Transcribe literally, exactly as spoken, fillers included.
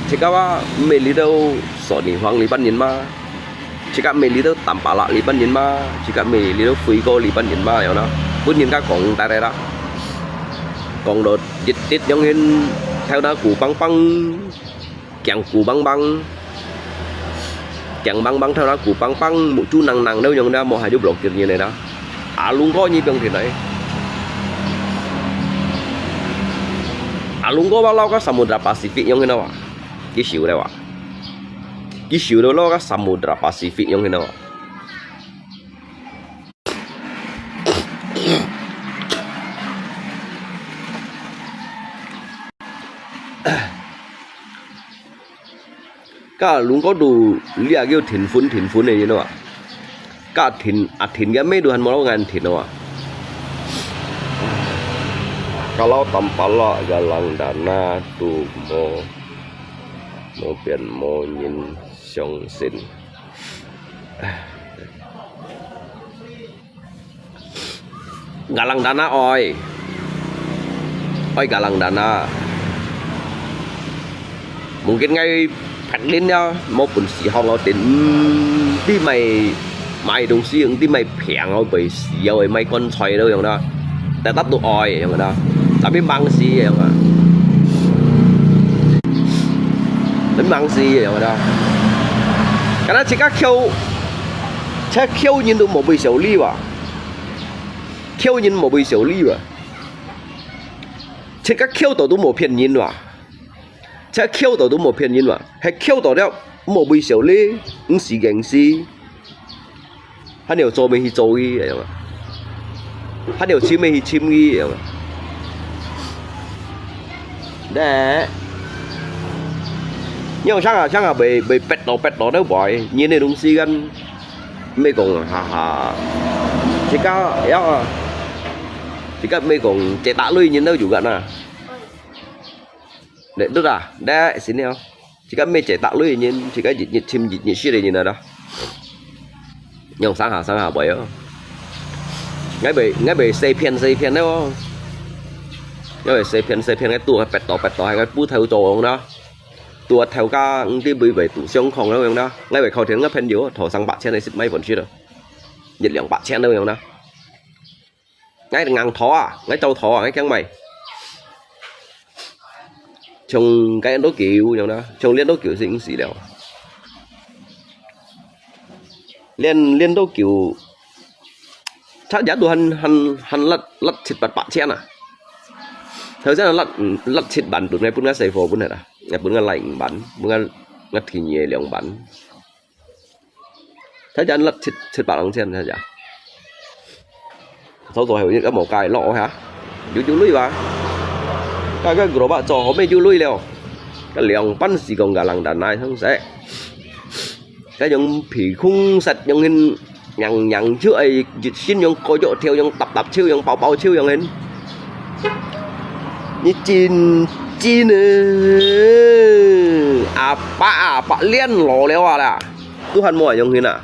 自家啊，毋係這兜索尼黃這班人嘛，自家毋係這兜Tampalak這班人嘛，自家毋係這兜輝哥這班人嘛，樣啦。分人家講大大啦，講到日日樣形，頭那古梆梆，頸古梆梆，頸梆梆，頭那古梆梆，目珠năng năng，都樣啦，無還有blokir人个啦。阿龍哥你放定來。阿龍哥，我老个Samudra Pacific樣形啊。 佢笑了啊！佢笑到落个Samudra Pacific樣形哦。該龍哥都這个停分停分个，你知道啊？該停啊停个，尾都還無老眼停哦啊！Kalau Tampalak galang dana都無。 無變無人相信。Galang dana愛，愛galang dana。Mungkin ngai pet lin ya，無本事學我定，毋知買買東西，毋知買 平哦，袂死哦，買棺材都樣啦，tetap都愛樣啦，tapi mangsi樣啊，很mangsi樣啦。敢若自家噭，自家噭人都無會笑你哇，噭人無會笑你哇，自家噭到都無騙人哇，自家噭到都無騙人哇，係噭到了無會笑你，毋係硬死。 還有做咩去做佢，樣啊？還有尋咩去尋佢，樣啊？咧，你用想啊想啊，袂袂逼到逼到都會，你那種時間，毋係講哈哈，自家樣啊，自家毋係講這大類人都有个呐。 咧，對啦，咧，係呢哦。自家毋係這大類人，自家日日尋日日食个人來啦。用三下三下袂哦。𠊎袂，𠊎袂洗騙洗騙了哦。𠊎袂洗騙洗騙，𠊎拄下逼到逼到，還𠊎補頭做樣啦。拄下頭家，毋知會袂拄相抗了樣啦。𠊎袂靠天，𠊎朋友，頭上八千个食買本食了，一兩百千了樣啦。 𠊎硬討啊，𠊎走討啊，𠊎驚買。像該練到久樣啦，像練到久係毋使了。練練到久，差也都還還還落落七八百千啊。頭先落落七萬分，𠊎分𠊎細貨分係啦，𠊎分𠊎來五萬，分𠊎𠊎天爺兩萬。 才講落七七百零千，才講。操作係有一個無解落下，有有鐳吧？該個gerobak做好咩有鐳了？該兩班係講个人單來通使，該種皮空實用hin，樣樣就愛一身用高腳跳，用搭搭手，用包包手，用hin。你真真啊，阿伯阿伯練老了啊啦！ 都還無用hin啊。